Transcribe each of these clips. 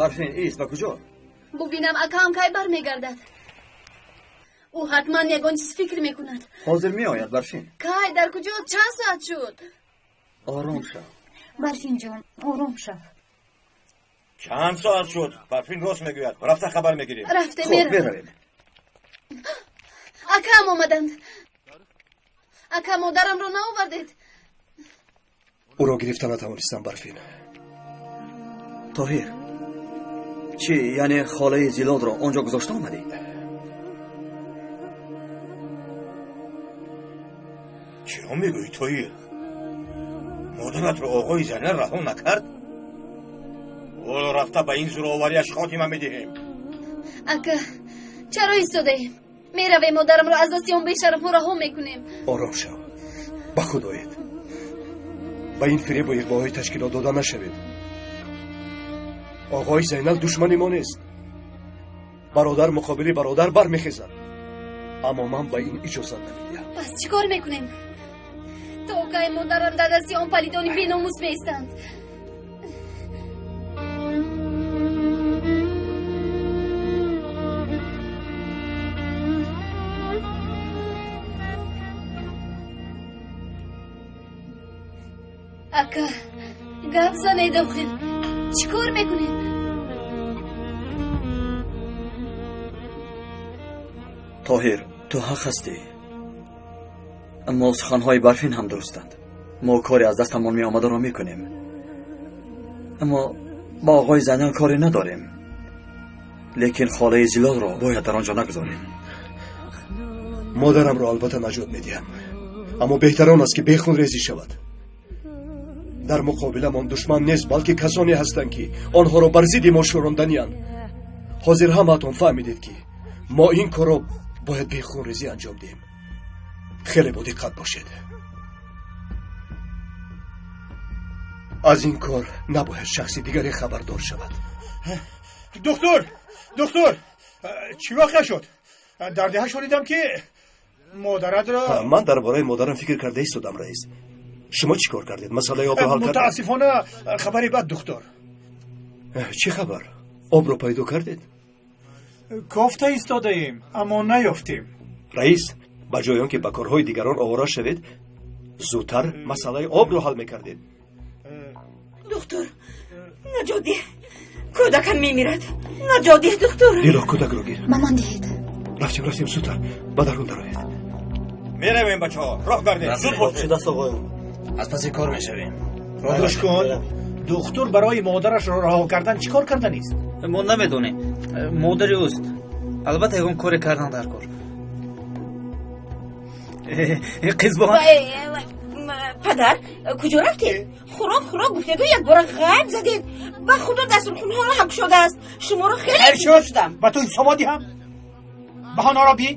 Барфин, ист, ба куҷо? Бубинам акаам кай бармегардад. Ӯ ҳатман ягон чиз фикр мекунад. Ҳозир меояд, Барфин. Кай, дар куҷо? Чанд соат шуд? Ором шав. Барфин ҷон, ором шав. Чанд соат шуд? Барфин рост мегӯяд. Рафта хабар мегирем. Рафта меравем. Акаам омаданд. Ака, модарамро наовардед? Ӯро гирифта натавонистам, Барфин. Тоҳир, чӣ, яъне холаи Зилолро он ҷо гузошта омадӣ? Чиро мегӯӣ, Тоҳир? Модаратро оғои Зайнал раҳо накард? Ӯро рафта ба ин зӯроварияш хотима медиҳем. Ака, чаро истодаем? Меравем, модарамро аз дасти он бешарафҳо раҳо мекунем. Ором шав, ба худ оед. Ба ин фиребу иғвоҳои ташкилот дода нашавед. Оғои Зайнал душмани мо нест. Бародар муқобили бародар бармехезад. Аммо ман ба ин иҷозат намедиҳам. Пас чӣ кор мекунем? То кай модарам дар дасти он палидони беномус меистанд? Ака, гап занед охир. Чӣ кор мекунем? Тоҳир, ту ҳақ ҳастӣ. Аммо суханҳои Барфин ҳам дурустанд. Мо коре аз дастамон меомадаро мекунем. Аммо ба оғои Зайнал коре надорем. Лекин холаи Зилолро бояд дар он ҷо нагузорем. Модарамро албатта наҷот медиҳам. Аммо беҳтар он аст ки бехунрезӣ шавад. Дар муқобиламон душман нест, балки касоне ҳастанд ки онҳоро бар зидди мо шӯронданиянд. Ҳозир ҳамаатон фаҳмидед ки мо ин корро бояд бехунрезӣ анҷом диҳем. Хеле бодиққат бошед. Аз ин кор набояд шахси дигаре хабардор шавад. Духтур, духтур, чӣ воқеа шуд? Дар деҳа шунидам ки модаратро. Ман дар бораи модарам фикр карда истодам, раис. Шумо чӣ кор кардед? Масъалаи обро ҳал кардед? Мутаассифона хабари бад, духтур. Чӣ хабар? Обро пайдо кардед? Кофта истодаем, аммо наёфтем. Раис, ба ҷои он ки ба корҳои дигарон овора шавед, зудтар масъалаи обро ҳал мекардед. Духтур, наҷот деҳ. Кӯдакам мемирад. Наҷот деҳ, духтур. Дило, кӯдакро гир. Ба ман диҳед. Рафтем, рафтем, зудтар. Ба дарун дароед. Меравем, бачаҳо, роҳ гардед. Зуд бошед. Шудаст, оғоён. Аз паси кор мешавем. Гӯш кун, духтур барои модарашро раҳо кардан чӣ кор карданист? Мо намедонем. Модари ӯст. Албатта ягон коре кардан дар кор. Қизбон. Падар, куҷо рафтед? Хӯрок хӯрок гуфтеду якбора ғайб задед. Ба худо дастурхунҳоро ҳам кушодааст. Шуморо хеле интизор шудам. Ба ту ҳисобот диҳам? Баҳонаро би?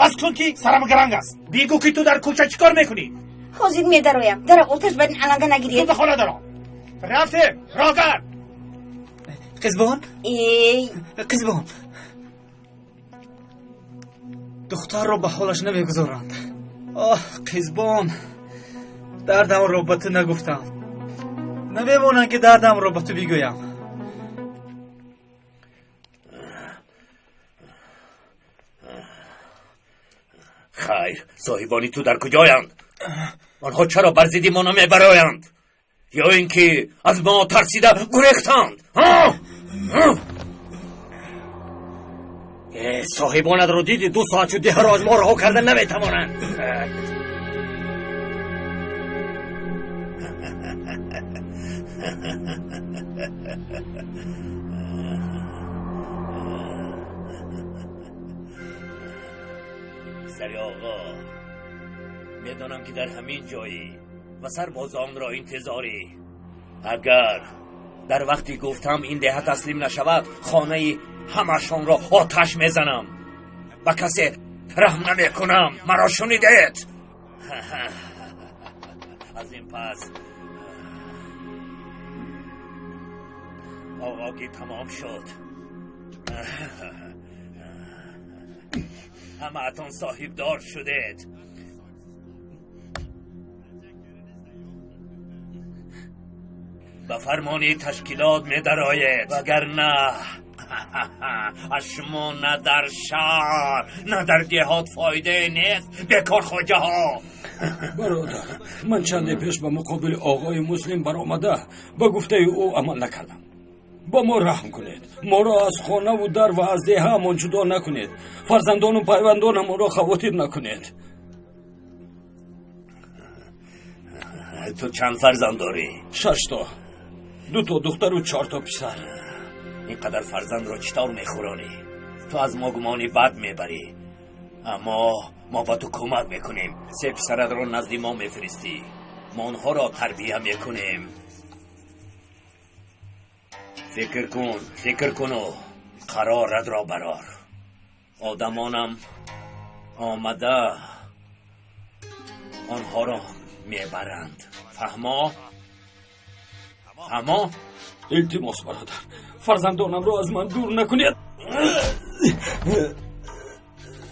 Бас кун ки сарам гаранг аст. Бигӯ ки ту дар кӯча чӣ кор мекунӣ? Ҳозир медароям. Дара оташ бар ин аланга нагиред. Ту ба хона даро. Рафтем, роҳ гард. Қизбон? Эй. Қизбон. Духтарро ба ҳолаш намегузоранд. Оҳ, қизбон. Дардамро ба ту нагуфтам. Намемонанд ки дардамро ба ту бигӯям. Хайр, соҳибони ту дар куҷоянд? Онҳо чаро бар зидди мо намебароянд? Ё ин ки аз мо тарсида гурехтанд? Соҳибонатро диди, 2 соат шуд деҳаро аз мо раҳо карда наметавонанд. Сари оғо, медонам ки дар ҳамин ҷоӣ ва сарбозонро интизорӣ. Агар дар вақти гуфтам ин деҳа таслим нашавад, хонаи ҳамашонро оташ мезанам. Ба касе раҳм намекунам. Маро шунидед? Аз ин пас оғоги тамом шуд. Ҳамаатон соҳибдор шудед. Ба фармони ташкилот медароед, вагарна аз шумо на дар шаҳр, на дар деҳот фоидае нест, бекор хоҷаҳо. Бародар, ман чанде пеш ба муқобили оғои муслим баромада ба гуфтаи ӯ амал накардам. Ба мо раҳм кунед, моро аз хонаву дар ва аз деҳаамон ҷудо накунед, фарзандону пайвандонамонро хавотир накунед. Ту чанд фарзанд дорӣ? 6 то. 2 то духтару 4 то писар. Ин қадар фарзандро чӣ тавр мехӯронӣ? Ту аз мо гумони бад мебарӣ, аммо мо ба ту кӯмак мекунем. 3 писаратро назди мо мефиристӣ, мо онҳоро тарбия мекунем. Фикр кун, фикр куну қароратро барор. Одамонам омада онҳоро мебаранд. Фаҳмо? Фаҳмо? Илтимос, бародар, фарзандонамро аз ман дур накунед.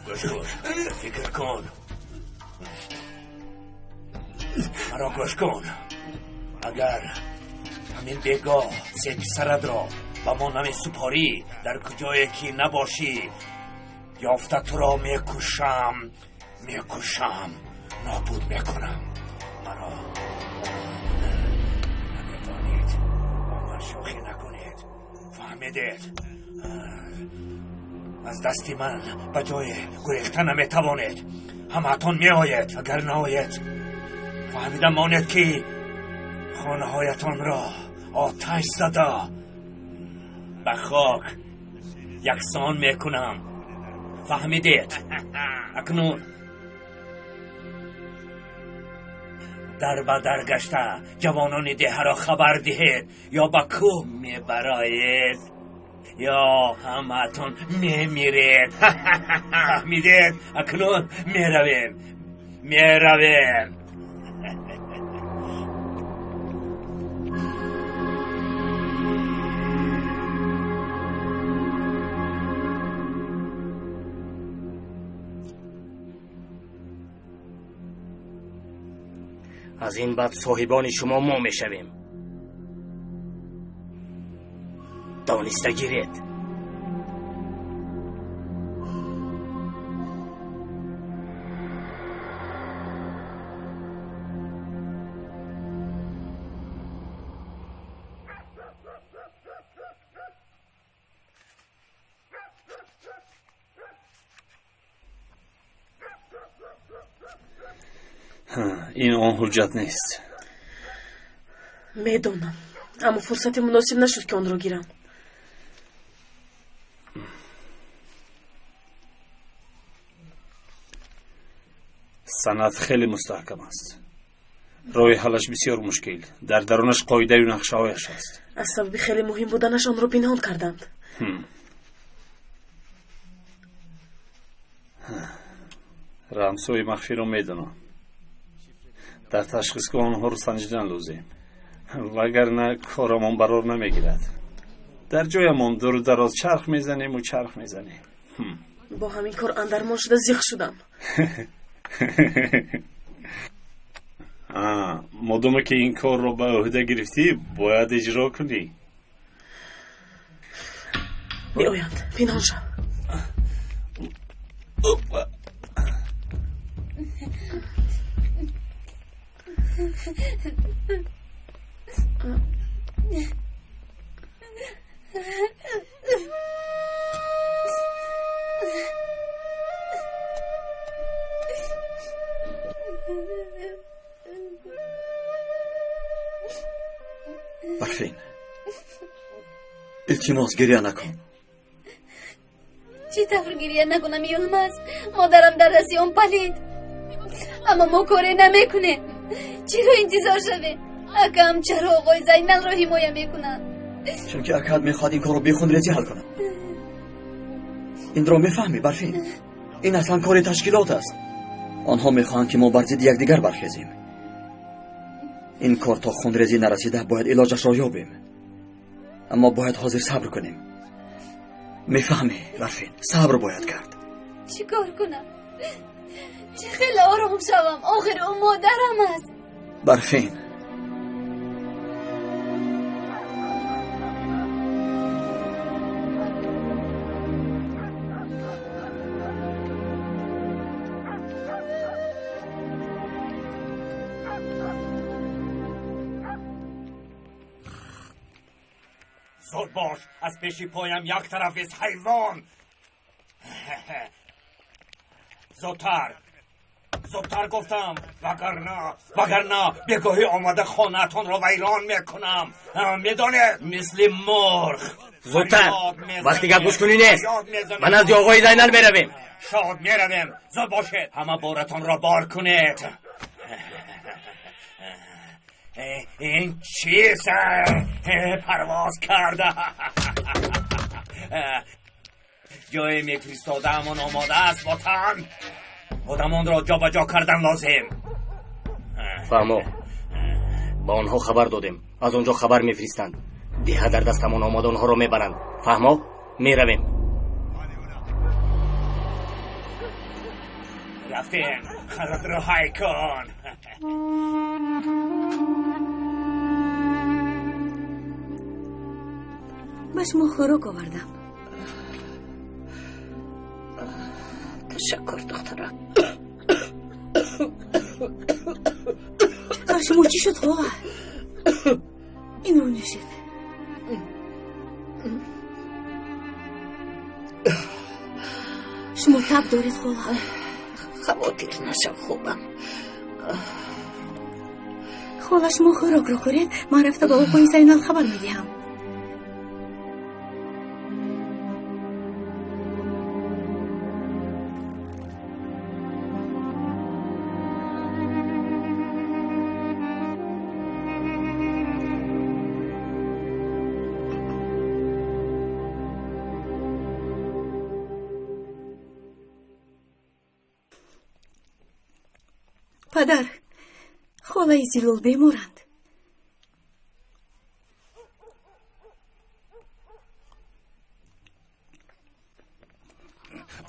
Гӯш кун, фикр кун, маро гӯш кун. Агар ҳамин бегоҳ 3 писаратро ба мо намесупорӣ, дар куҷое ки набошӣ ёфта туро мекушам, мекушам, нобуд мекунам. Маро намедонед, бо ман шӯхӣ накунед, фаҳмидед? Аз дасти ман ба ҷое гурехта наметавонед. Ҳамаатон меоед, агар наоед фаҳмида монед ки хонаҳоятонро оташ зада ба хок яксон мекунам. Фаҳмидед? Акнун дар ба дар гашта ҷавонони деҳаро хабар диҳед, ё ба кӯҳ мебароед, ё ҳамаатон мемиред. Фаҳмидед? Акнун меравем, меравем. Аз ин баъд соҳибони шумо мо мешавем. Дониста гиред. Ин он ҳуҷҷат нест. Медонам, аммо фурсати муносиб нашуд, ки онро гирам. Санад хеле мустаҳкам аст. Роҳи ҳаллаш бисёр мушкил. Дар дарунаш қоидаю нақшаҳояш аст. Аз сабаби хеле муҳим буданаш онро пинҳон карданд. Рамзҳои махфиро медонам. Дар ташхисгоҳ онҳоро санҷидан лозим, вагарна корамон барор намегирад. Дар ҷоямон дуру дароз чарх мезанему чарх мезанем. Бо ҳамин кор андармон шуда зиқ шудам. Модоме ки ин корро ба ӯҳда гирифтӣ, бояд иҷро кунӣ. Меоянд, пинҳон шав. Барфин, илтимос гиря накун. Чӣ тавр гиря накунам, Юлмаз? Модарам дар дасти он палид. Аммо мо коре намекунем. Чиро интизор шавем? Акам чаро оғои Зайналро ҳимоя мекунад? Чунки акаат мехоҳад ин корро бехунрезӣ ҳал кунад. Инро мефаҳмӣ, Барфин? Ин аслан кори ташкилот аст. Онҳо мехоҳанд, ки мо бар зидди якдигар бархезем. Ин кор то хунрезӣ нарасида бояд илоҷашро ёбем. Аммо бояд ҳозир сабр кунем. Мефаҳмӣ, Барфин? Сабр бояд кард. Чӣ кор кунам? Чӣ хеле ором шавам? Охир ӯ модарам аст. Барфин, Зуд бош, аз пеши поям як тараф из ҳайвон. Зудтар, зудтар гуфтам, вагарна бегоҳӣ омада хонаатонро вайрон мекунам. Медонед, мисли мурғ. Зудтар, вақти гап гӯш кунӣ нест. Ба назди оғои Зайнал меравем. Шод меравем. Зуд бошед, ҳама боратонро бор кунед. Ин чиз парвоз карда. Ҷое мефиристодаамон омода аст, ватан. Одамонро ҷобаҷо кардан лозим. Фаҳмо, ба онҳо хабар додем. Аз он ҷо хабар мефиристанд. Деҳа дар дастамон омада онҳоро мебаранд. Фаҳмо, меравем. Рафтем, харатро ҳай кун. Ба шумо хӯрок овардам. Ташаккур, духтарак. Ба шумо чӣ шуд, хола? Инро нӯшед. Шумо таб доред, хола? Хавотир нашав, хубам. Хола, шумо хӯрокро хӯред, ман рафта ба оғои Зайнал хабар медиҳам. Падар, холаи Зилол беморанд.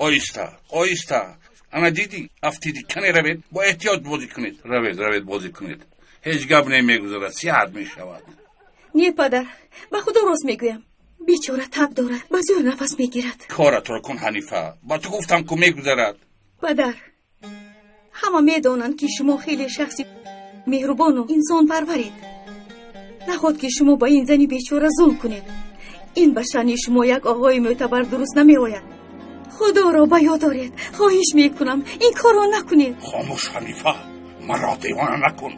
Оҳиста, оҳиста. Ана дидӣ, афтидӣ. Кане равед, бо эҳтиёт бозӣ кунед. Равед, равед, бозӣ кунед. Ҳеҷ гап намегузарад, сиҳат мешавад. Не, падар, ба худо рост мегӯям. Бечора таб дорад, ба зӯр нафас мегирад. Коратро кун, Ҳанифа. Ба ту гуфтам, ку мегузарад. Падар, ҳама медонанд, ки шумо хеле шахси меҳрубону инсонпарваред. Наход ки шумо ба ин зани бечора зулм кунед. Ин ба шаъни шумо як оғои мӯътабар дуруст намеояд. Худоро ба ёд доред. Хоҳиш мекунам, ин корро накунед. Хомӯш, Ҳанифа, маро девона накун.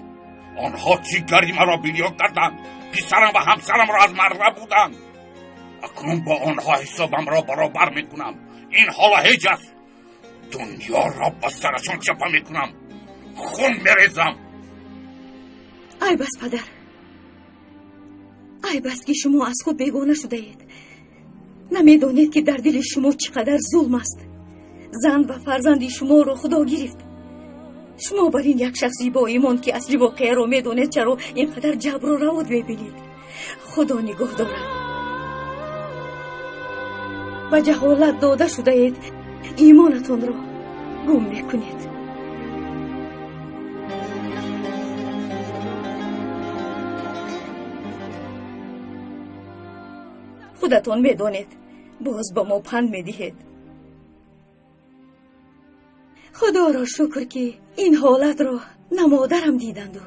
Онҳо ҷигари маро бирён карданд. Писарам ва ҳамсарамро аз марра буданд. Акнун бо онҳо ҳисобамро баробар мекунам. Ин ҳоло ҳеҷ аст. Дунёро ба сарашон чапа мекунам. Хун мерезам. Айб аст, падар. Айб аст, ки шумо аз худ бегона шудаед. Намедонед, ки дар дили шумо чӣ қадар зулм аст. Зан ва фарзанди шуморо худо гирифт. Шумо бар ин як шахси боимон, ки асли воқеаро медонед, чаро ин қадар ҷабру равод мебинед? Худо нигоҳ дорад. Ба ҷаҳолат дода шудаед, имонатонро гум мекунед. Худатон медонед, боз ба мо панд медиҳед. Худоро шукр, ки ин ҳолатро на модарам диданду,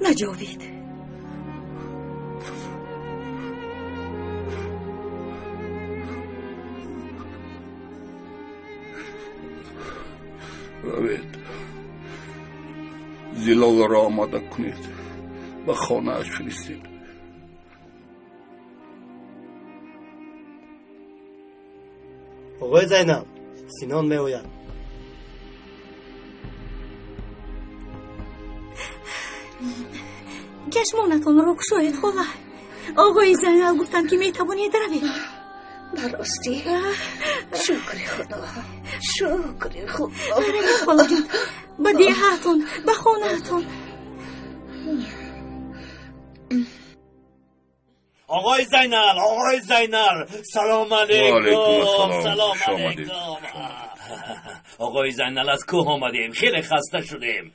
на Ҷовид. Равед, Зилолро омода кунед, ба хонааш фиристед. Оғои Зайнал, Синон меояд. Чашмонатонро кушоед, хола. Оғои Зайнал гуфтанд, ки метавонед равед. Ба ростӣ, шукри Худо, шукри Худо. Равед, холаҷон, ба деҳаатон, ба хонаатон. Оғои Зайнал, оғои Зайнал, салом алейкум, салом алейкум. Оғои Зайнал, аз кӯҳ омадем, хеле хаста шудем.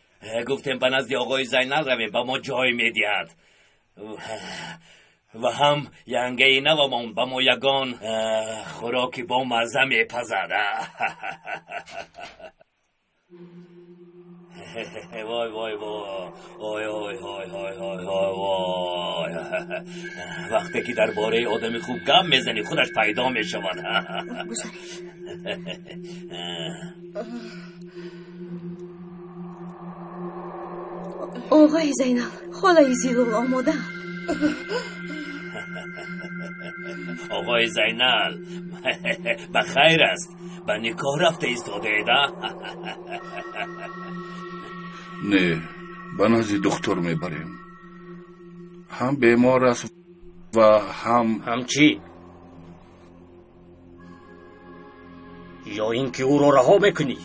Гуфтем ба назди оғои Зайнал равем, ба мо ҷой медиҳад. Ва ҳам янгаи навамон ба мо ягон хӯроки бомазза мепазад. Вой, вой, вой, ой, ой, ой, ой, ой, ой, вой. Вақте ки дар бораи одами хуб гап мезанӣ, худаш пайдо мешавад. Оғои Зайнал, холаи Зилол омодаанд. Оғои Зайнал, ба хайр аст, ба никоҳ рафта истодаед, а? Не, ба назди духтур мебарем. Ҳам бемор аст ва ҳам ҳам чӣ? Ё ин ки ӯро раҳо мекунӣ?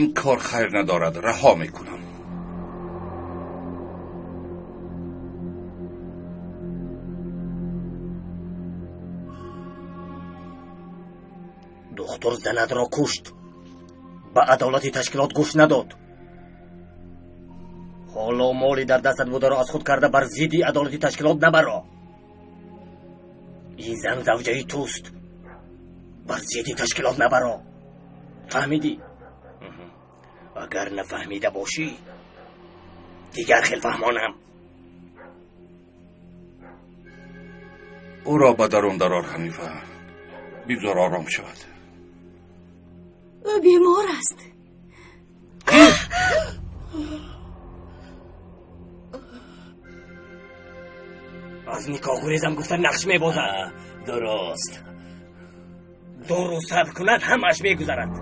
Ин кор хайр надорад, раҳо мекунам. Духтур занатро кушт, ба адолати ташкилот гӯш надод. Ҳоло моли дар дастат бударо аз худ карда бар зидди адолати ташкилот набаро. Ин зан завҷаи туст, бар зидди ташкилот набаро. Фаҳмидӣ? Агар нафаҳмида бошӣ, дигар хел фаҳмонам. Ӯро ба дарун дарор, Ҳанифа, бигзор ором шавад. Ӯ бемор аст. Аз никоҳ гурезам гуфта нақш мебозад. Дуруст. Дуру сабр кунад, ҳамааш мегузарад.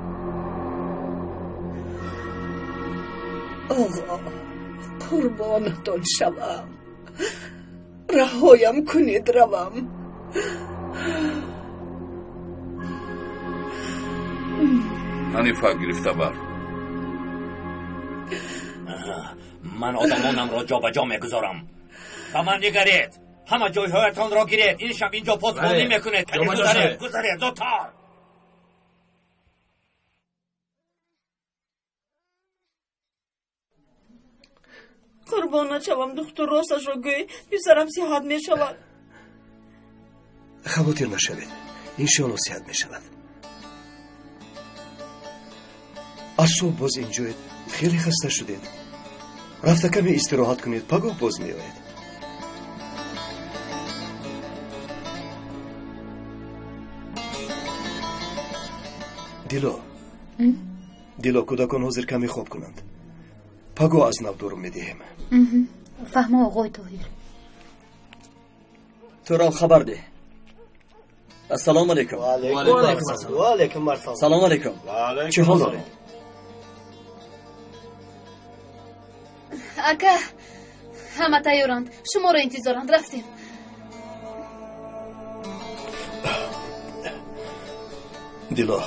Оғо, қурбонатон шавам, раҳоям кунед, равам. Ҳанифа, гирифта бар. Ман одамонамро ҷобаҷо мегузорам. Ба ман нигаред, ҳама ҷойҳоятонро гиред. Ин шаб инҷо посбонӣ мекунед. Гузаред, гузаред, зудтар. Қурбон нашавам, духтур, росташро гӯй, писарам сиҳат мешавад. Хавотир нашавед, иншоалло сиҳат мешавад. Аз субҳ боз инҷоед, хеле хаста шудед. Рафта каме истироҳат кунед, пагоҳ боз меоед. Дило, Дило, кӯдакон ҳозир каме хоб кунанд. Пагоҳ аз нав дору медиҳем. Фаҳмо, оғои Тоҳир. Туро хабар деҳ. Ассалому алайкум. Ва алайкум ассалом. Салому алайкум. Чӣ ҳол доред? Ака, ҳама тайёранд, шуморо интизоранд. Рафтем. Дило,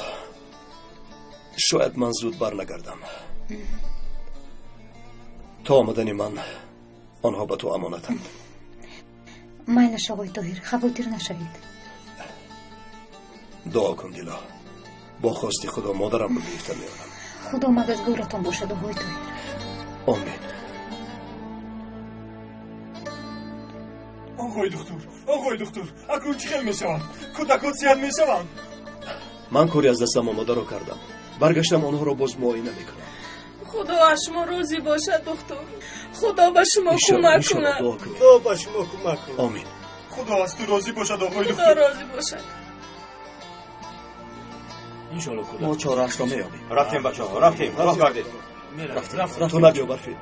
шояд ман зуд барнагардам. То омадани ман онҳо ба ту амонатанд. Майлаш, оғои Тоҳир, хавотир нашавед. Дуо кун, Дило, бо хости Худо модарамро гирифта меорам. Худо мададгоратон бошад, оғои Тоҳир. Омин. Оғои духтур, оғои духтур, акнун чӣ хел мешаванд? Кӯдакон сиҳат мешаванд? Ман кори аз дастам омодаро кардам. Баргаштам, онҳоро боз муоина мекунам. Худо аз шумо розӣ бошад, духтур. Худо ба шумо кӯмак кунад. Худо ба шумо кӯмак кунад. Омин. Худо аз ту розӣ бошад, оғои духтур. Худо розӣ бошад. Иншоалло кӯдак. Мо чораашро меёбем. Рафтем, бачаҳо, рафтем. Роҳ гардед. Рафтем. Ту набиё, Барфин.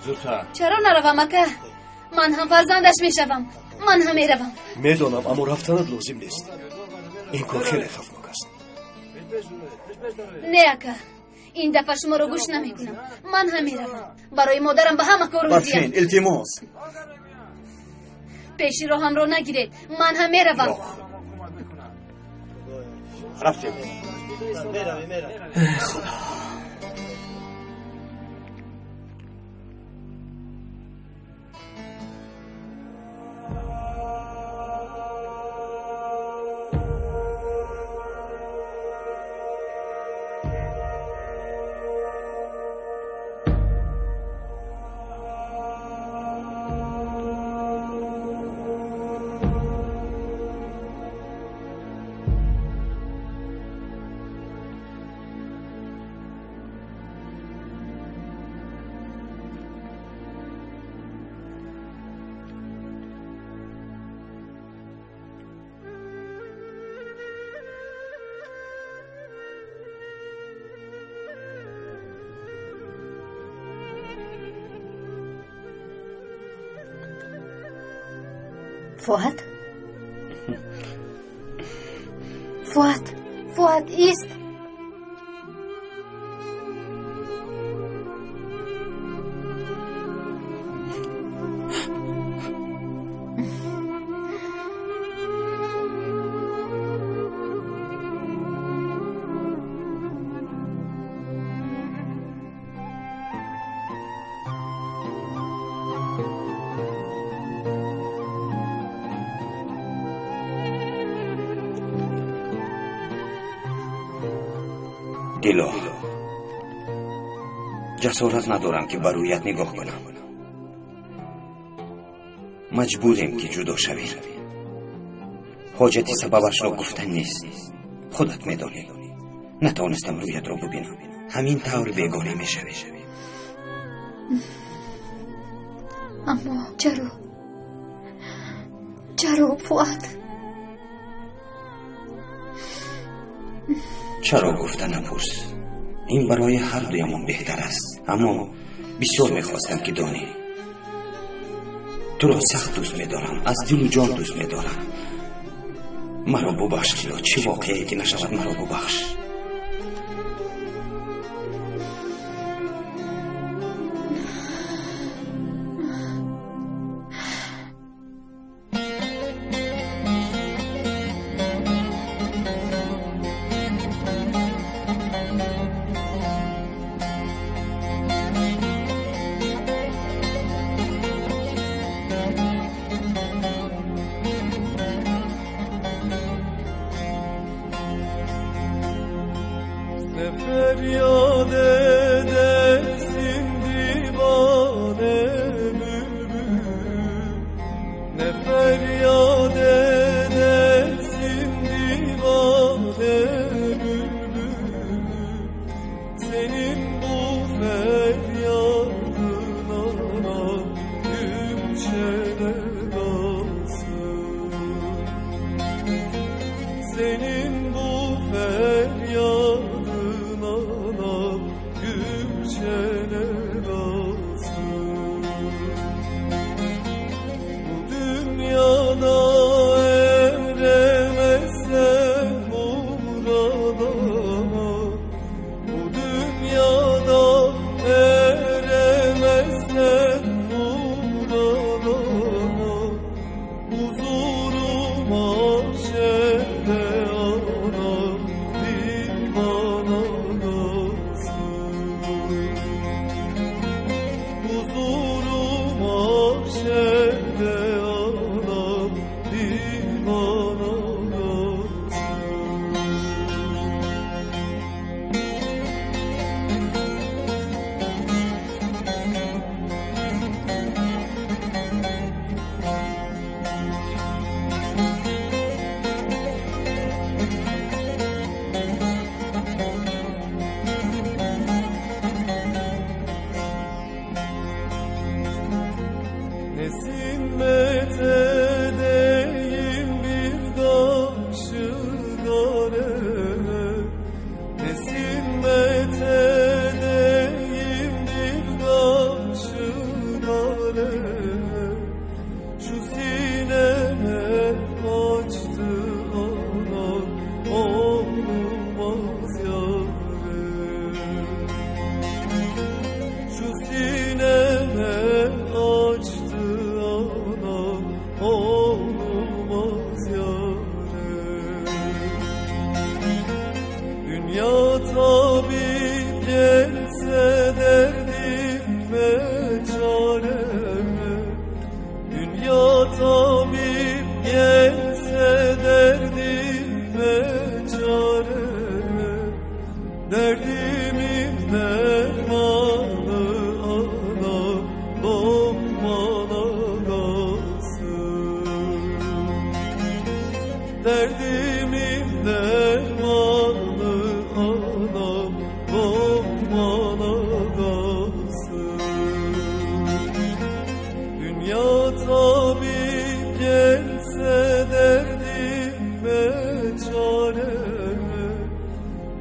Зудтар. Чаро наравам, ака? Ман ҳам фарзандаш мешавам. Ман ҳам меравам. Медонам, аммо рафтанат лозим нест. Ин кор хеле хавфнок аст. Не, ака, ин дафъа шуморо гӯш намекунам. Ман ҳам меравам. Барои модарам ба ҳама кор розиям. Барфин, илтимос. Пеши роҳамро нагиред. Ман ҳам меравам. Рафтем. Худо. Фуат? Фуат, Фуат, ист! Дило, ҷасорат надорам ки ба рӯят нигоҳ кунам. Маҷбурем ки ҷудо шавем. Ҳоҷати сабабашро гуфтан нест, худат медонӣ. Натавонистам рӯятро бубинам. Ҳамин тавр бегона мешавем. Аммо чаро? Чаро, Фуат? Чаро гуфта напурс. Ин барои ҳар дуямон беҳтар аст. Аммо бисёр мехостам ки донӣ. Туро сахт дӯст медорам, аз дилу ҷон дӯст медорам. Маро бубахш, Дило, чӣ воқеае ки нашавад, маро бубахш.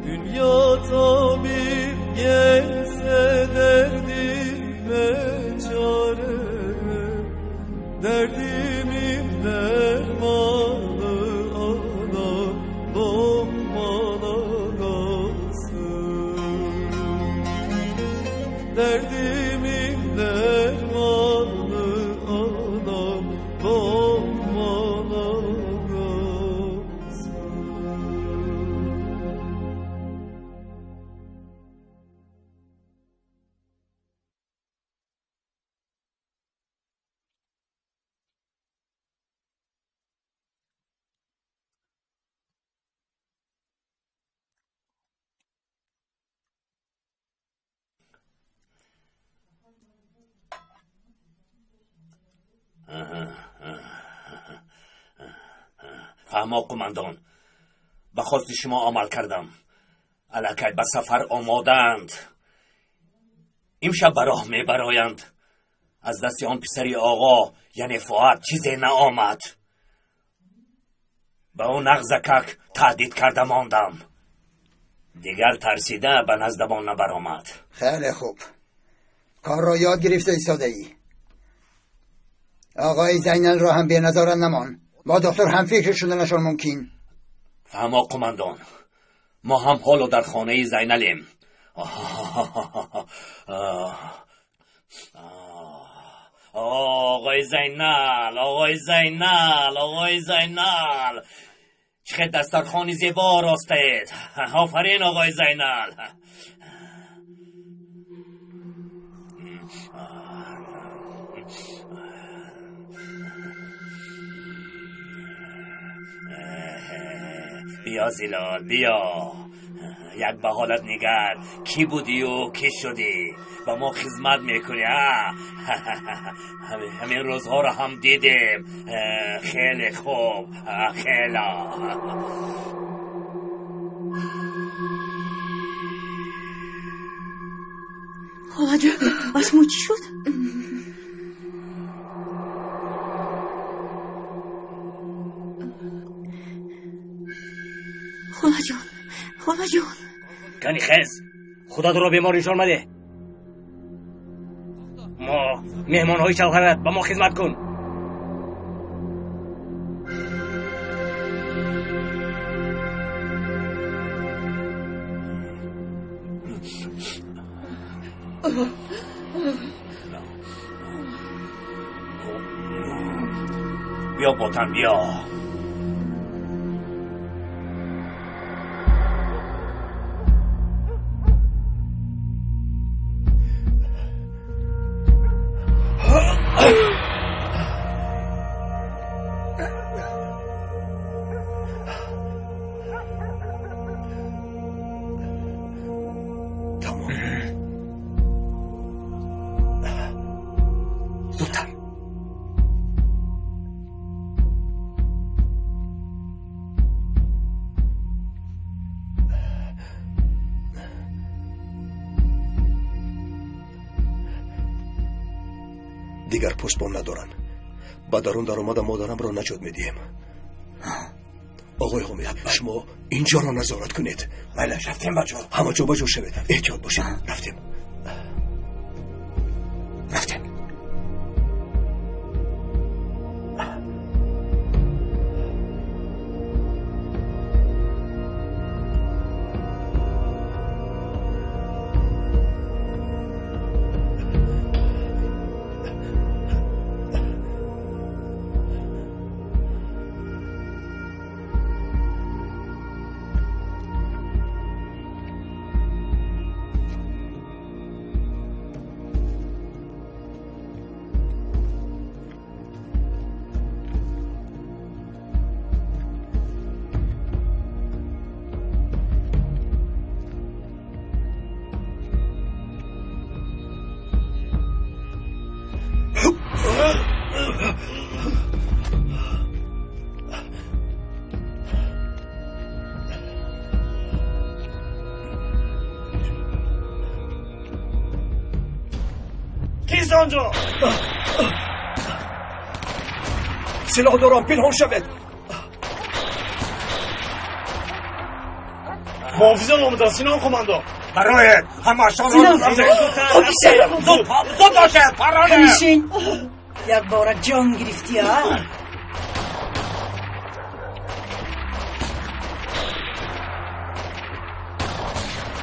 Dünya tabi Фаҳмо қумандон, ба хости шумо амал кардам. Аллакай ба сафар омодаанд. Имшаб ба роҳ мебароянд. Аз дасти он писари оғо, яъне Фуад, чизе наомад. Ба ӯ нағзакак таҳдид карда мондам. Дигар тарсида ба наздамон набаромад. Хеле хуб, корро ёд гирифта истодаӣ. Оғои Зайналро ҳам беназорат намон. Бо доктор ҳамфикр шуданашон мумкин. Фаҳмо қумандон, мо ҳам ҳоло дар хонаи Зайналем. Оғои Зайнал, оғои Зайнал, оғои Зайнал, чӣ хел дастархони зебо оростаед. Офарин, оғои Зайнал. بیا زیلال، بیا. یک به حالت نگر، کی بودی و کی شدی؟ با ما خدمت میکنی. همین روزها رو هم دیدیم. خیلی خوب، خیلی. خواجه، با شما چی شد؟ خدا جان، خدا جان. کنی خیز، خدا تو رو بیمار نشان مده. ما مهمان های شوهرت، با ما خدمت کن. بیا باتن، بیا. Дигар посбон надоранд. Ба дарун даромада модарамро наҷот медиҳем. Оғои Ҳомид, шумо инҷоро назорат кунед. Бале, рафтем бачаҳо. Ҳама ҷо ба ҷо шавед, эҳтиёт бошед. Рафтем, рафтем. کیست آنجا؟ سلاح دارم، پنهان شوید. محافظان آمدن سینان کماندو. برای همشان را زود زود باشد. پرانه همیشین یک بار جان گرفتی ها.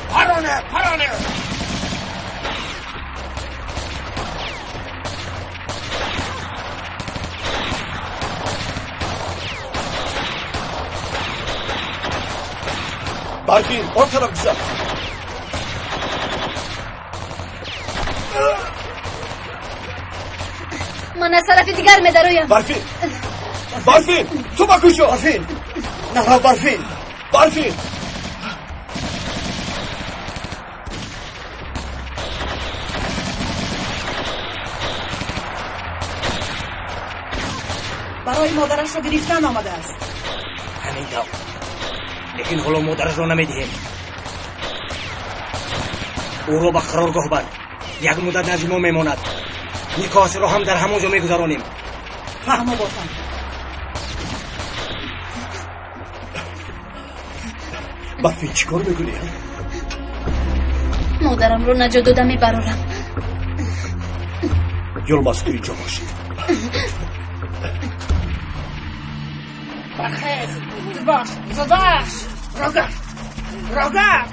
پرانه پرانه. برفین آن طرف بزن. من از طرف دیگر میدرویم. برفین، برفین، تو با کجا؟ برفین، نه برفین، برفین. Барои модарашро гирифтан омадааст. Ҳамин тавр. Лекин ҳоло модарашро намедиҳем. Ӯро ба қароргоҳ бар. Як муддат назди мо мемонад. Никоҳашро ҳам дар ҳамон ҷо мегузаронем. Фаҳмо ботан. Барфин, чӣ кор мекунӣ? Модарамро наҷот дода мебарорам. Йулмаз, ту инҷо бош. Бархез, зуд бош, зуд бош. Рогард, Рогард.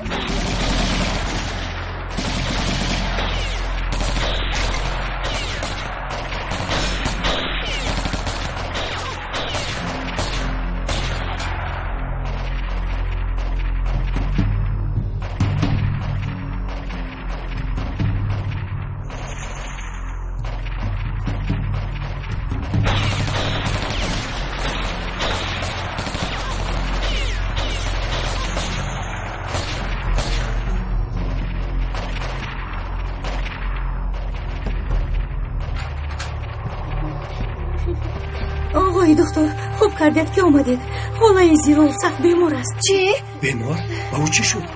Оғои доктор, хуб кардед ки омадед. Холаи Зирол сахт бемор аст. Чӣ? Бемор? Ба ӯ чӣ шуд?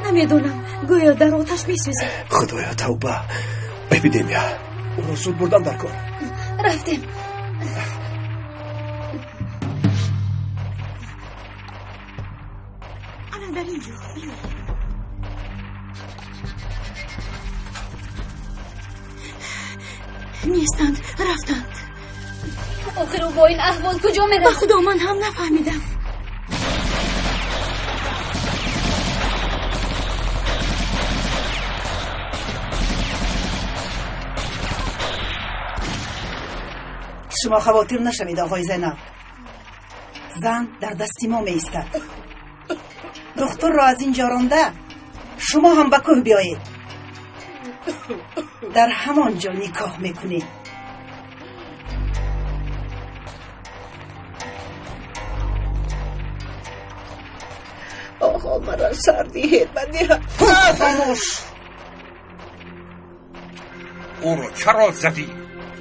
Намедонам. Гӯё дар оташ месӯзад. Худоё, тавба. Эпидемия. Ӯро зуд бурдан дар кор. Рафтем. Ана дар ин ҷо. Нестанд, рафтанд. Охир ӯ бо ин аҳвол куҷо меравад? Ба худо, ман ҳам нафаҳмидам. Шумо хавотир нашавед, оғои Зайнаб. Зан дар дасти мо меистад. Духтурро аз ин ҷо ронда, шумо ҳам ба кӯҳ биёед. Дар ҳамон ҷо никоҳ мекунед. Оғо, маро сар диҳед, ба диҳад. Хомӯш. Ӯро чаро задӣ?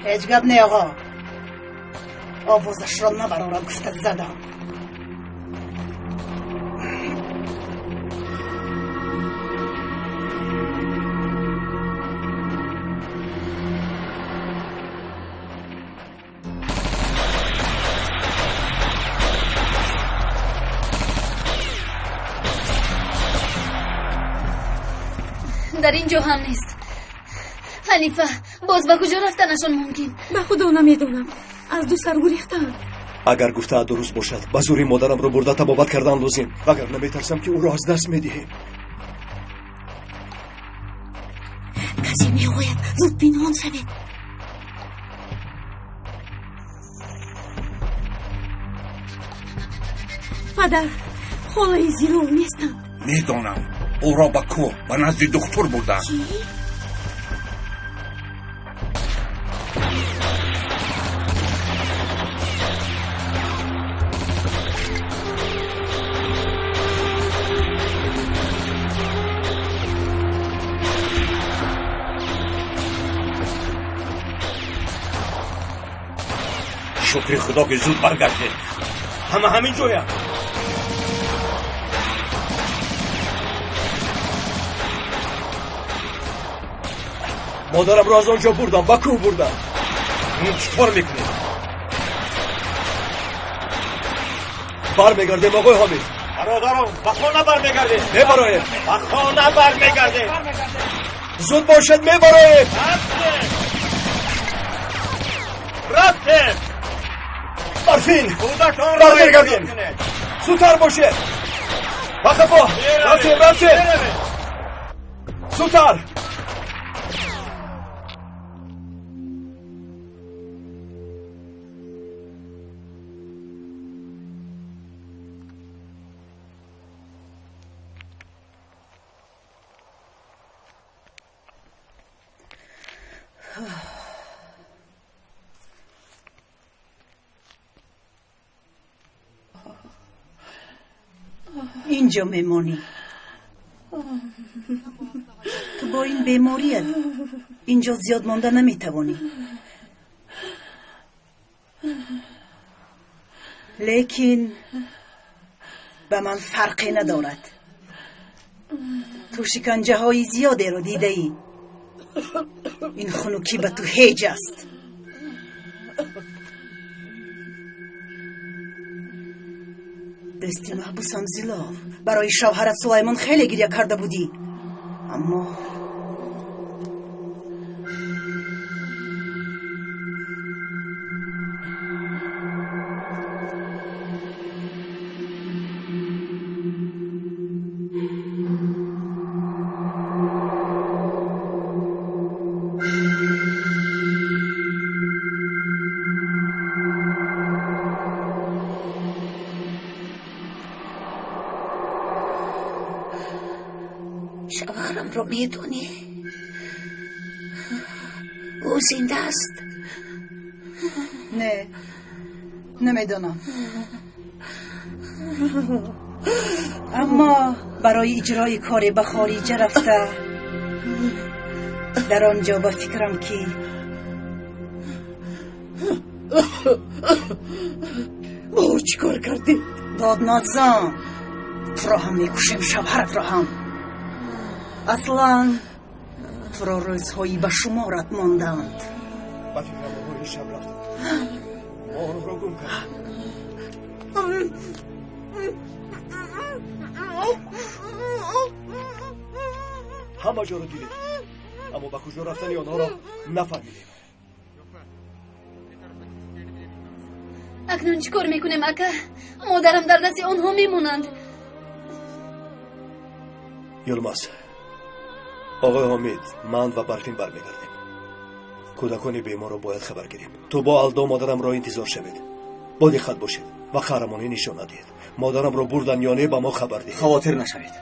Ҳеҷ гап не, оғо. Овозашро набарорад гуфта задам. Дар ин ҷо ҳам нест. Ҳанифа, боз ба куҷо рафтанашон мумкин? Ба худо намедонам. Аз ду сар гурехтаанд. Агар гуфтаат дуруст бошад, ба зӯри модарамро бурда табобат кардан лозим. Вагарна метарсам ки ӯро аз даст медиҳем. Касе меояд, зуд пинҳон шавед. Падар, холаи Зирол нестанд. Медонам. Ӯро ба кӯҳ, ба назди духтур бурданд. Чӣ? Шукри худо ки зуд баргаштед. Ҳама ҳамин ҷоянд. Модарамро аз он ҷо бурдам, ба кӯҳ бурдам. Чӣ кор мекунед? Бармегардем, оғои Ҳомид. Бародарон, ба хона бармегардем. Мебароем. Ба хона бармегардем. Зуд бошед, мебароем. Рафтем. Рафтем. Барфин, Кӯдаконро бармегардем. эҳтиёт кунед. Зудтар бошед. Ба қафо. Рафтем, рафтем. Зудтар. Инҷо мемонӣ. Ту бо ин беморият инҷо зиёд монда наметавонӣ. Лекин ба ман фарқе надорад. Ту шиканҷаҳои зиёдеро дидаӣ. Ин хунукӣ ба ту ҳеҷ аст. Дӯсти маҳбусам Зилол, барои шавҳарат Сулаймон хеле гиря карда будӣ, аммо шавҳарамро медонӣ? Ӯ зинда аст? Не, намедонам. Аммо барои иҷрои коре ба хориҷа рафта, дар он ҷо ба фикрам ки бо ӯ чӣ кор кардед? Дод назан, туро ҳам мекушем, шавҳаратро ҳам. Аслан туро рӯзҳои ба шуморат монданд. Ба фикрам онҳо ин шаб рафтанд. Мо онҳоро гум кардем. Ҳама ҷоро дидем, аммо ба куҷо рафтани онҳоро нафаҳмидем. Акнун чӣ кор мекунем, ака? Модарам дар дасти онҳо мемонанд. Юлмаз, оғои Ҳомид, ман ва Барфин бармегардем. Кӯдакони беморро бояд хабар гирем. Ту бо Алдо модарамро интизор шавед. Бо диққат бошед ва қаҳрамонӣ нишон надиҳед. Модарамро бурдан ё не, ба мо хабар диҳед. Хавотир нашавед.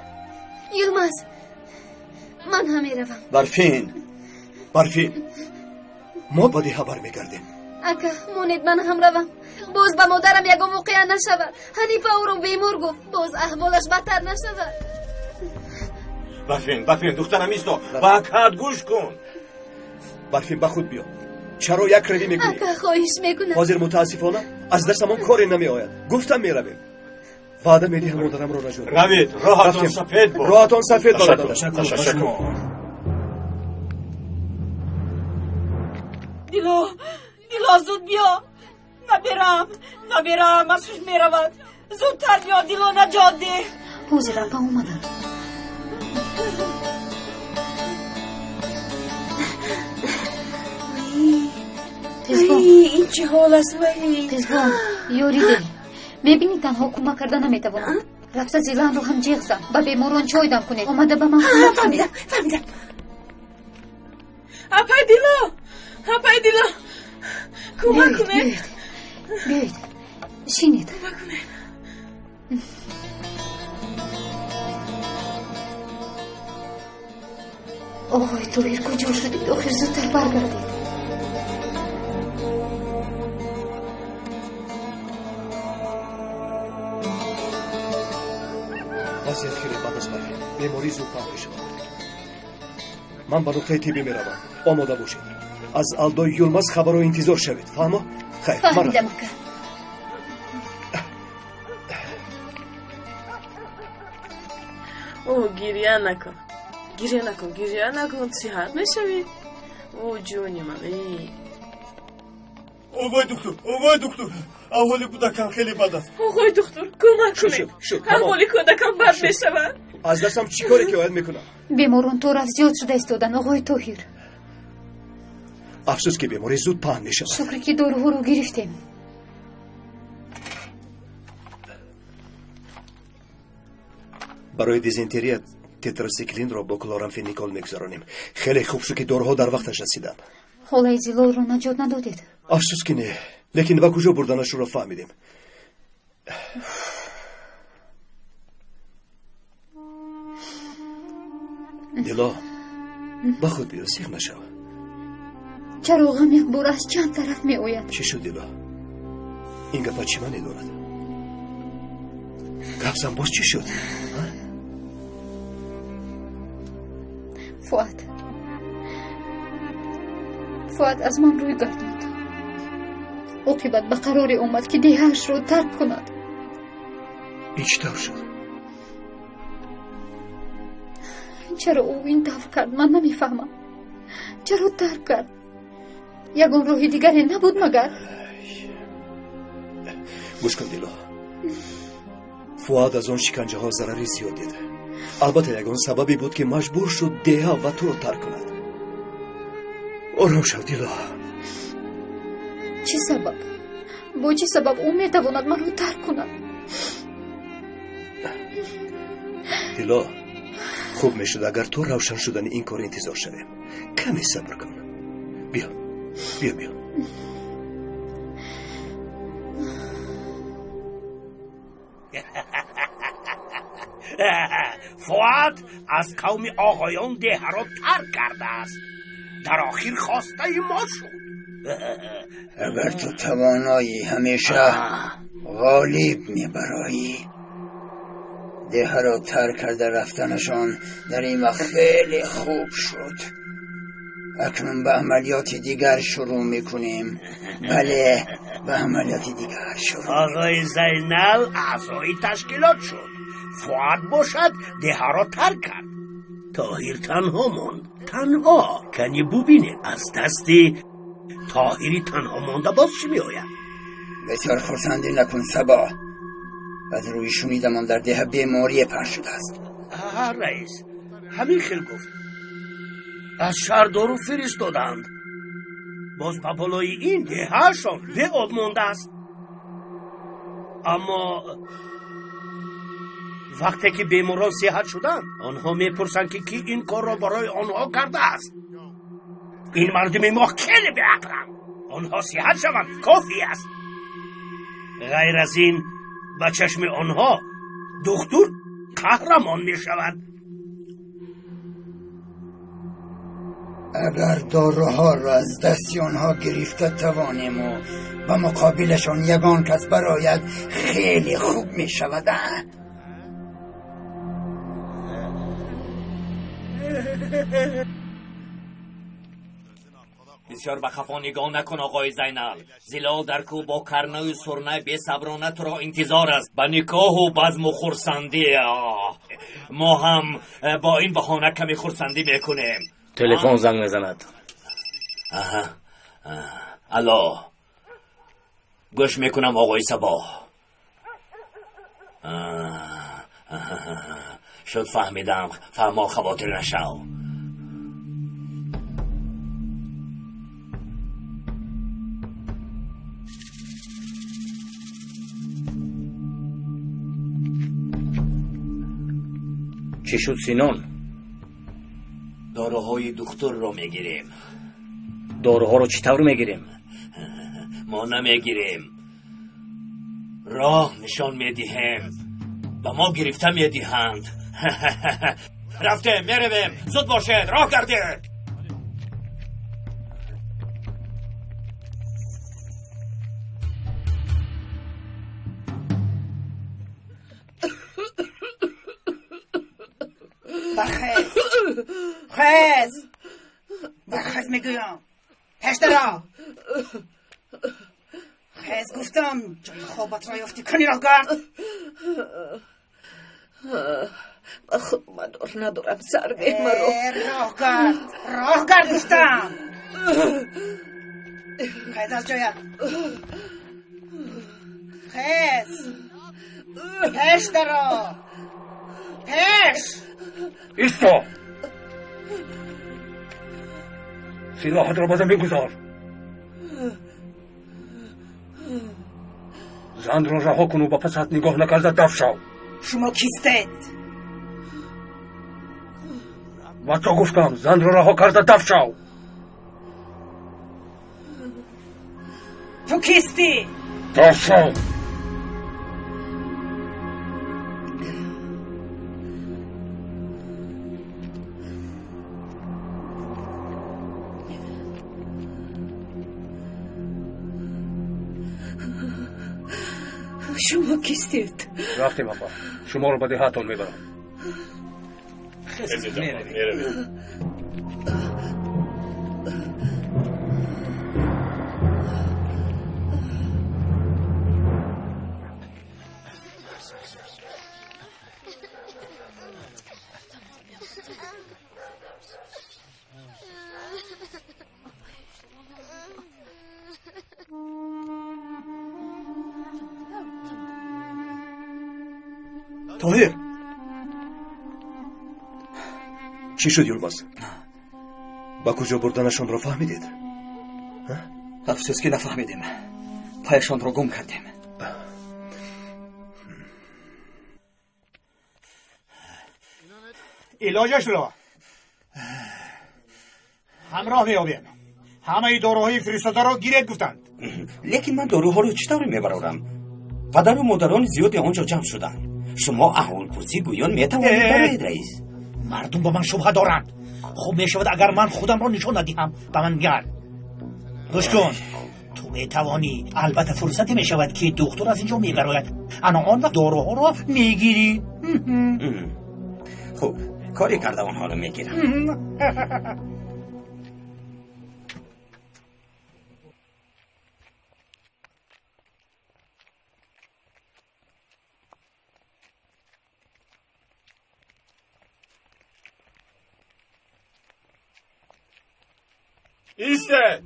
Юлмаз, ман ҳам меравам. Барфин, Барфин, мо ба деҳа бармегардем. Ака, монед ман ҳам равам. Боз ба модарам ягон воқеа нашавад. Ҳанифа ӯро бемор гуфт, боз аҳволаш бадтар нашавад. Барфин, Барфин, духтарам исто, ба акаат гӯш кун. Барфин, ба худ биё. Чаро як равӣ мекунӣ? Ака, хоҳиш мекунам. Ҳозир мутаассифона аз дастамон коре намеояд. Гуфтам меравем. Ваъда медиҳам модарамро наҷот. Равед, роҳатон сафед бод. Роҳатон сафед бародар. Ташаккур. Дило, Дило, зуд биё. Наберам, наберам, аз ҳуш меравад. Зудтар биё, Дило, наҷот деҳ. Ҳозир апа омадам. Ин чӣ ҳол аст, вале? Қизбон, ёрӣ деҳ. Мебинӣ, танҳо кӯмак карда наметавонам. Рафта Зиланро ҳам ҷеғ зан. Ба беморон чой дам кунед. Омада ба ман кӯмак кунед. Фаҳмидам, фаҳмидам. Апай Дило, апай Дило, кӯмак кунед. Биёед, шинед. Кӯмак кунед. Оғои Тоҳир, куҷо шудед? Охир зудтар баргардед. Вазъият хеле бад аст, Барфин. Беморӣ зуд паҳн мешавад. Ман ба нуқтаи тиббӣ меравам. Омода бошед. Аз Алдои Юлмаз хабарро интизор шавед. Фаҳмо? Хайр, фаҳмидам, ака. О, гиря накун, гиря накун, гиря накун, сиҳат мешавӣ. О, ҷони ман. Оғои доктор, оғои доктор, аҳволи кӯдакам хеле бад аст. Оғои доктор, кӯмак кунед. Аҳволи кӯдакам бад мешавад. Аз дастам чӣ коре ки ояд мекунам. Беморон то рафт зиёд шуда истоданд, оғои Тоҳир. Афсӯс ки беморӣ зуд паҳн мешавад. Шукре ки доруҳоро гирифтем. Барои дизентерия тетрациклинро бо хлорамфеникол мегузаронем. Хеле хуб шуд ки доруҳо дар вақташ расиданд. Холаи Зилолро наҷот надодед? Афсӯс ки не, лекин ба куҷо бурданашро фаҳмидем. Дило, ба худ биё, сиқ нашав. Чаро ғам якбор аз чанд тараф меояд? Чӣ шуд, Дило? Ин гапа чӣ маъне дорад? Гап зан, боз чӣ шуд? Фуад, Фуад аз ман рӯй гардонд. Оқибат ба қароре омад, ки деҳаашро тарк кунад. Ин чӣ тавр шуд? Чаро ӯ ин тавр кард, ман намефаҳмам. Чаро тарк кард? Ягон роҳи дигаре набуд магар? Гӯш кун, Дило, Фуад аз он шиканҷаҳо зарари зиёд дид. Албатта, ягон сабабе буд, ки маҷбур шуд деҳа ва туро тарк кунад. Ором шав, Дило. Чӣ сабаб? Бо чӣ сабаб ӯ метавонад маро тарк кунад? Дило, хуб мешуд, агар то равшан шудани ин кор интизор шавем. Каме сабр кун. Биё, биё, биё. Фуад аз қавми оғоён деҳаро тарк кардааст. Дар охир хостаи мо шуд. Агар ту тавоноӣ, ҳамеша ғолиб мебароӣ. Деҳаро тарк карда рафтанашон дар ин вақт хеле хуб шуд. Акнун ба амалиёти дигар шурӯъ мекунем. Бале, ба амалиёти дигар шурӯъ. Оғои Зайнал аъзои ташкилот шуд. Фуад бошад, деҳаро тарк кард. Тоҳир танҳо монд. Танҳо. Кани бубинед, аз дасти Тоҳири танҳо монда боз чӣ меояд? Бисёр хурсандӣ накун, Сабо. Аз рӯи шунидамон дар деҳа беморие паҳн шудааст. Раис ҳамин хел гуфт. Аз шаҳр дору фиристоданд. Боз ба болои ин деҳаашон беоб мондааст. Аммо вақте ки беморон сиҳат шуданд, онҳо мепурсанд, ки кӣ ин корро барои онҳо кардааст. Ин мардуми мо хеле беақланд. Онҳо сиҳат шаванд, кофӣ аст. Ғайр аз ин, ба чашми онҳо духтур қаҳрамон мешавад. Агар доруҳоро аз дасти онҳо гирифта тавонему ба муқобилашон ягон кас барояд, хеле хуб мешавад. Бисёр ба хафо нигоҳ накун, оғои Зайнал. Зилол дар кӯ бо карнаю сурнай бесаброна туро интизор аст ба никоҳу базму хурсандӣ. Мо ҳам бо ин баҳона каме хурсандӣ мекунем. Телефон занг мезанад. Алло, гӯш мекунам, оғои Сабо. Шуд, фаҳмидам. Фаҳмо, хавотир нашав. Чӣ шуд, Синон? Доруҳои духтурро мегирем. Доруҳоро чӣ тавр мегирем? Мо намегирем, роҳ нишон медиҳем. Ба мо гирифта медиҳанд. Рафтем, меравем. Зуд бошед, роҳ гардед. Бархез, хез, бархез мегӯям. Пештара хез гуфтам. Ҷои хобатро ёфтӣ, кани роҳ гард. Ба худ мадор надорам, сар маро. Роҳ гард, роҳ гард гуфтам. Хез аз ҷоят, хез, пештаро, пеш. Исто! Силоҳатро ба замин гузор. Занро раҳо куну ба пасат нигоҳ накарда дафт шав. Шумо кистед? Ба то гуфтам, занро раҳо карда дафт шав. Ту кистӣ? Дафт шав. Шумо кистед? Рафтем, апа, шуморо ба деҳаатон мебарам. Меравем. Тоҳир, чӣ шуд Юлмаз? Ба куҷо бурданашонро фаҳмидед? Афсӯс ки нафаҳмидем. Пайашонро гум кардем. Илоҷашро ҳамроҳ меёбем. Ҳамаи доруҳои фиристодаро гиред гуфтанд. Лекин ман доруҳоро чӣ тавр мебарорам? Падару модарони зиёде он ҷо ҷамъ шуданд. Шумо аҳволпурсӣ гӯён метавонед бароед, раис. Мардум ба ман шубҳа доранд. Хуб мешавад агар ман худамро нишон надиҳам ба ман гар. Гӯш кун, ту метавонӣ. Албатта фурсате мешавад ки духтур аз ин ҷо мебарояд. Ана он вақт доруҳоро мегирӣ. Хуб, коре карда онҳоро мегирам. Истед!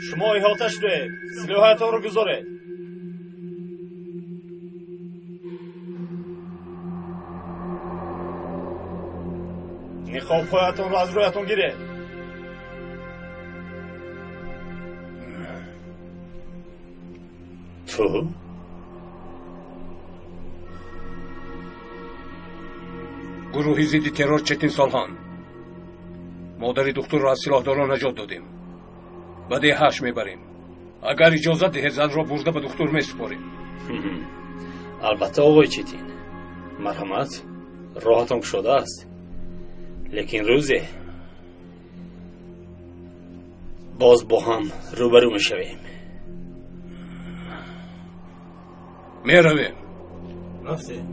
Шумо иҳота шудед, силоҳатонро гузоред. Ниқобҳоятонро аз рӯятон гиред. Ту? Гурӯҳи зидди террор Четин Солҳон. Модари духтурро аз силоҳдорон наҷот додем. Ба деҳаш мебарем. Агар иҷозат диҳед, занро бурда ба духтур месупорем. Албатта, оғои Четин. Марҳамат, роҳатон кушода аст. Лекин рӯзе боз бо ҳам рӯбарӯ мешавем. Меравем. Рафтем.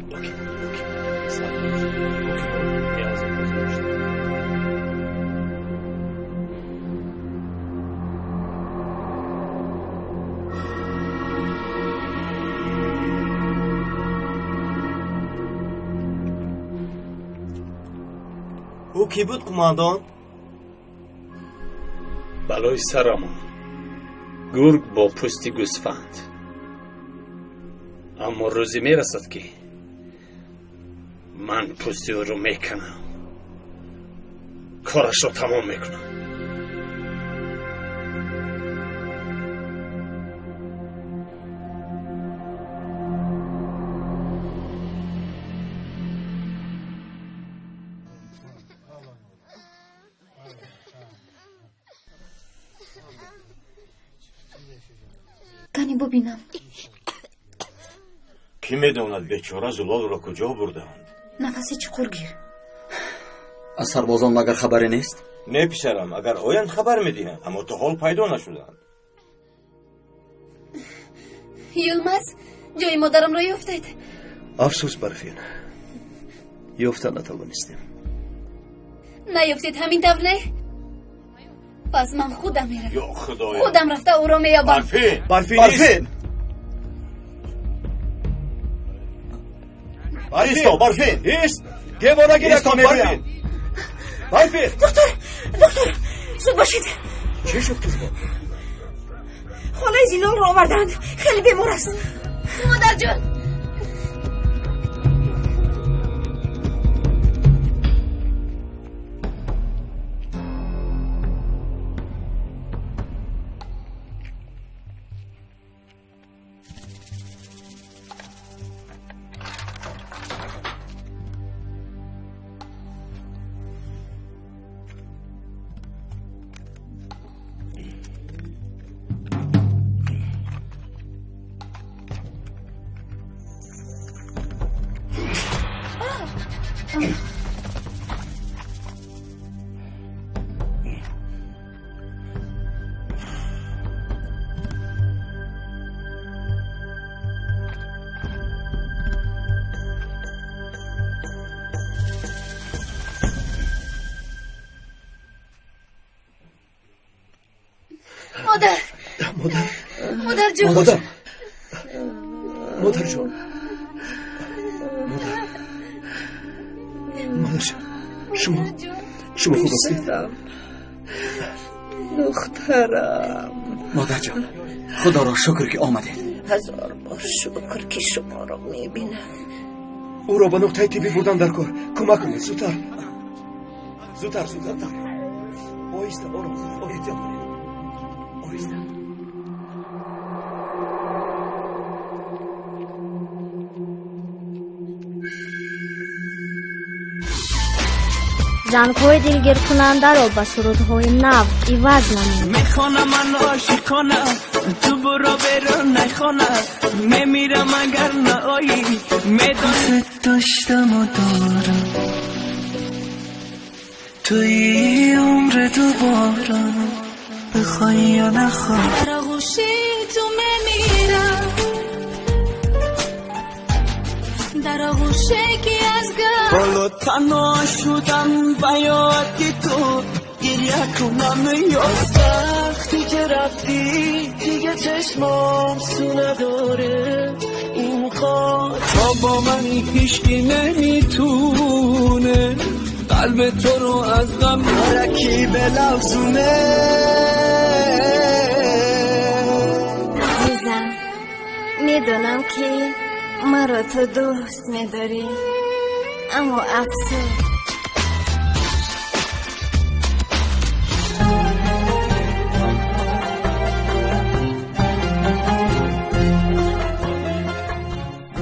Ӯ кӣ буд, қумандон? Балои сарамон. Гург бо пӯсти гӯсфанд. Аммо рӯзе мерасад ки ман пӯсти ӯро меканам. Корашро тамом мекунам. Кани бубинам. Кӣ медонад бечора Зулолро куҷо бурдаанд? Нафаси чуқур гир. Аз сарбозон магар хабаре нест? Не, писарам, агар оянд хабар медиҳанд, аммо то ҳол пайдо нашуданд. Юлмаз, ҷои модарамро ёфтед? Афсӯс, Барфин, ёфта натавонистем. Наёфтед, ҳамин тавр не? Пас ман худам меравам. Ё Худоё! Худам рафта ӯро меёбам. Барфин! Барфин! Барфин! Исто, Барфин! Ист! Девонагӣ накун, Барфин! Барфин! Доктор! Доктор! Зуд бошед! Чӣ шуд, қизбон? Холаи Зилолро овардаанд. Хеле бемор аст. Модарҷон! Модар! Модар! Модарҷон! Модар! Модарҷон! Модар! Модарҷон! Шумо хуб ҳастед? Духтарам. Модарҷон, худоро шукр ки омадед. Ҳазор бор шукр ки шуморо мебинам. Ӯро ба нуқтаи тиббӣ бурдан дар кор. Кӯмак кунед, зудтар. Зудтар, зудтар. Оҳиста, ором, эҳтиёт кунед. Оҳиста. Зангҳои дилгиркунандаро ба сурудҳои нав иваз намуд. Мехонам ман ошиқона, ту буро берун нахона, мемирам агар наоӣ, медонӣ доштам у дорам, туи умри дуборам, бихоҳӣ ё нахоҳӣ. Дар оғӯши ту мемирам, дар оғӯше ки аз гар ҳоло танҳо шудам, ба ёди ту гиря кунам ё вақте ки рафтӣ диге чашмам су надоре ин تا با من هیچکی نمیتونه قلب تو رو از غم رکی به لفظونه. Азизам, медонам ки маро ту дӯст медорӣ, аммо афсӯс.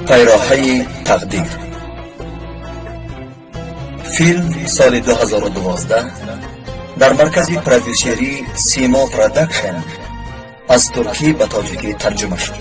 Пайроҳаи тақдир. Филм соли 2012 дар маркази продюсерии Симо Продакшн аз туркӣ ба тоҷикӣ тарҷума шуд.